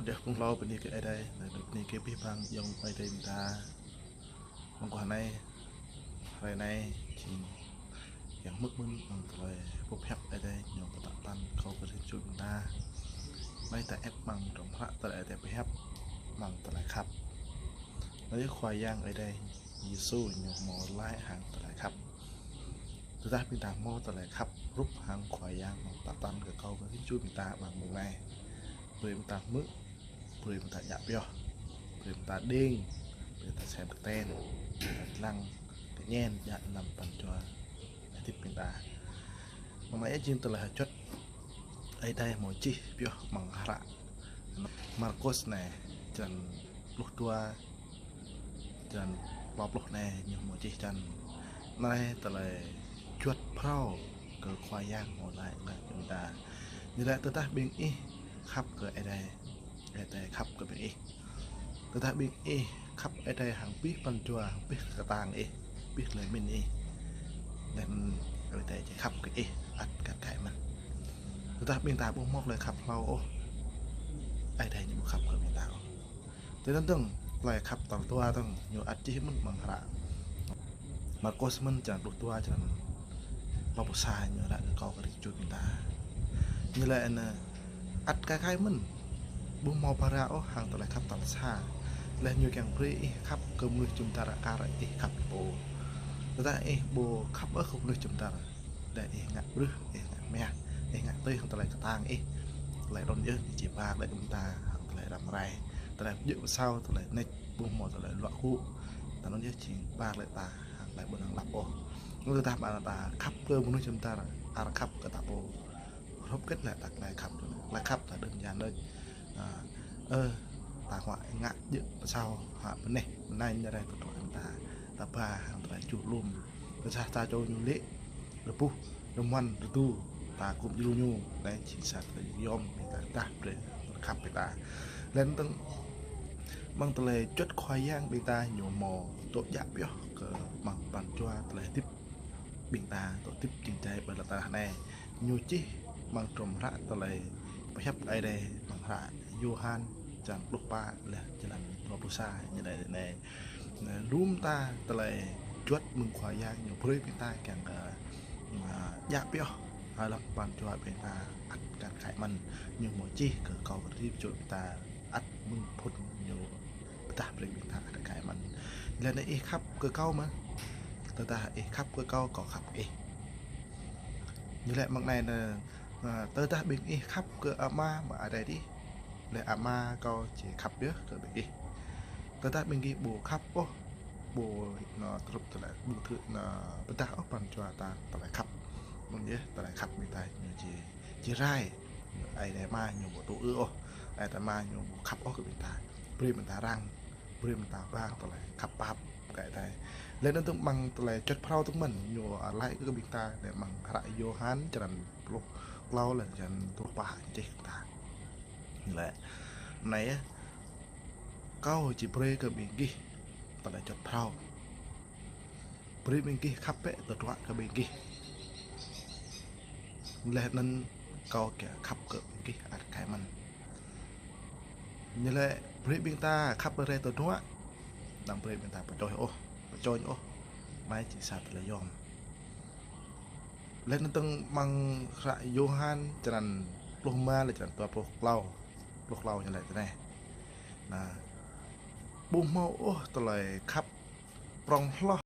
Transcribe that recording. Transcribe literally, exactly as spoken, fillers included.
Dêh phung hlâo, bơni kơ Ơi Adai, laih anŭn bơni kơ abih bang ayŏng amai adơi ƀing ta. Mơguah anai, hrơi anai, jing kiăng hmư̆ mơ̆n amăng tơlơi pơhiăp Ơi Adai ñu pơtă tăn kơ rĭm čô ƀing ta. Anai ta ĕp amăng hră tơlơi Ơi Adai pơhiăp amăng tơlơi khăp. Anai Khua Yang Ơi Adai Yêsu ñu hmâo laĭ hăng tơlơi khăp. Tơdah ƀing ta hmâo tơlơi khăp hrup hăng Khua Yang hmâo pơtă tăn kơ rĭm čô ƀing ta amăng mông anai, brơi ƀing ta hmư̆, brơi ƀing ta djă pioh, brơi ƀing ta đing, brơi ƀing ta sem kơten, brơi ƀing ta lăng kơñen djă amăng pran jua hơdip ƀing ta. Mơ̆ng anai jing tơlơi hơjuăt Ơi Adai hmâo čih pioh amăng hră Markôs anai, črăn pluh dua, črăn klâo pluh anai ñu hmâo čih črăn anai tơlơi juăt phrâo kơ Khua Yang hmâo laĭ kơ ƀing ta. Ñu laĭ: Tơdah ƀing ih khăp kơ Ơi Adai, Ơi Adai khăp kơ ƀing ih. Tơdah ƀing ih khăp Ơi Adai hăng abih pran jua, hăng abih kơtang ih, abih tơlơi pơmĭn ih, laih anŭn Ơi Adai či khăp kơ ih ăt kar kaĭ mơ̆n. Tơdah ƀing ta ƀu hmâo tơlơi khăp hlâo ôh, Ơi Adai ñu ƀu khăp kơ ƀing ta ôh. Tui anŭn dơ̆ng, tơlơi khăp tal dua dơ̆ng ñu ăt čih mơ̆n amăng hră Markôs mơ̆n, črăn pluh dua, črăn klâo pluh sa, ñu laĭ kơ rĭm čô ƀing ta. Ñu laĭ anai: Ăt kar kaĭ mơ̆n, ƀu hmâo phara ôh hăng tơlơi khăp tal sa. Laih ñu kiăng brơi ih khăp kơ mơnuih jum dar kar ih khăp pô. Tơdah ih ƀu khăp ôh kơ mơnuih jum dar, laih ih ngă brưh, ih ngă meh, ih ngă tui hăng tơlơi kơtang ih, tơlơi anŭn yơh či ba glaĭ kơ ƀing ta hăng tơlơi răm rai, tơlơi pơjơ̆ pơsao, tơlơi nač, ƀu hmâo tơlơi luă gŭ. Tơlơi anŭn yơh či ba glaĭ ta hăng tơlơi ƀu năng lăp ôh. Tơdah ƀing ta khăp kơ mơnuih jum dar, ar khăp kơ ta pô. Hrup hơget lĕ ta tơlơi khăp, tơlơi khăp ta đơn giản đôč. Ơ, ta huă ngă djơ̆ pơsao, huă pơneh, pơnai ñu rai tơdruă ta, ta ba hăng tơlơi čuh lŏm. Tơdah ta čô ñu lĕ, rơbuh, rơmuăn, rơdu, ta kŭm djru ñu, anai jing sa tơlơi yôm ƀing ta, tơdah brơi khăp ƀing ta. Laih anŭn dơ̆ng, amăng tơlơi juăt Khua Yang ƀing ta ñu hmâo dŏ djă pioh kơ amăng pran jua tơlơi hơdip ƀing ta, dŏ hơdip jing jai ƀơi lŏn tơnah anai. Ñu čih amăng hră tơlơi pơhiăp Ơi Adai amăng hră Yôhan črăn pluh pă laih črăn dua pluh sa ñu laĭ anai: Lŏm ta tơlơi juăt mơ̆ng Khua Yang ñu brơi ƀing ta kiăng kơ, a, djă pioh hlăm pran jua ƀing ta ăt kar kaĭ mơ̆n. Ñu hmâo čih kơ rĭm čô ƀing ta ăt mơ̆ng phŭn ñu pơdah brơi ƀing ta ăt kar kaĭ mơ̆n. Laih anŭn ih khăp kơ kâo mơ̆n. Tơdah ih khăp kơ kâo, kâo khăp ih. Ñu laĭ mơ̆ng anai anai, a, tơdah ƀing ih khăp kơ Ama mơ̆ng adai adih, laih Ama kâo či khăp yơh kơ ƀing ih. Tơdah ƀing gih ƀu khăp ôh, ƀu, anŭn, truh tơlơi, ƀu thâo, anŭn, pơdah ôh pran jua ta tơlơi khăp. Anŭn yơh tơlơi khăp ƀing ta ñu či, či rai. Ơi Adai Ama ñu ƀu tŭ ư ôh. Ơi Adai Ama ñu ƀu khăp ôh kơ ƀing ta. Brơi ƀing ta răng, brơi ƀing ta ba tơlơi khăp pap kơ Ơi Adai. Laih anŭn dơ̆ng amăng tơlơi juăt phrâo dơ̆ng mơ̆n ñu laĭ kơ ƀing ta, laih amăng hră Yôhan črăn pluh klâo laih črăn dua pluh pă čih kơ ta. Laih anai yơh, kâo či brơi kơ ƀing gih tơlơi juăt phrâo. Brơi ƀing gih khăp bĕ tơdruă kơ ƀing gih. Laih anŭn kâo kiăng khăp kơ ƀing gih ăt kar kaĭ mơ̆n. Ñu laĭ brơi ƀing ta khăp rai tơdruă, anăm brơi ƀing ta pơčôñ ôh, pơčôñ ôh. Anai jing sa tơlơi yôm. Laih anŭn dơ̆ng amăng hră Yôhan črăn pluh rơma laih črăn dua pluh klâo, pluh klâo ñu laĭ tui anai: Anŭn, ƀu hmâo ôh tơlơi khăp prŏng hloh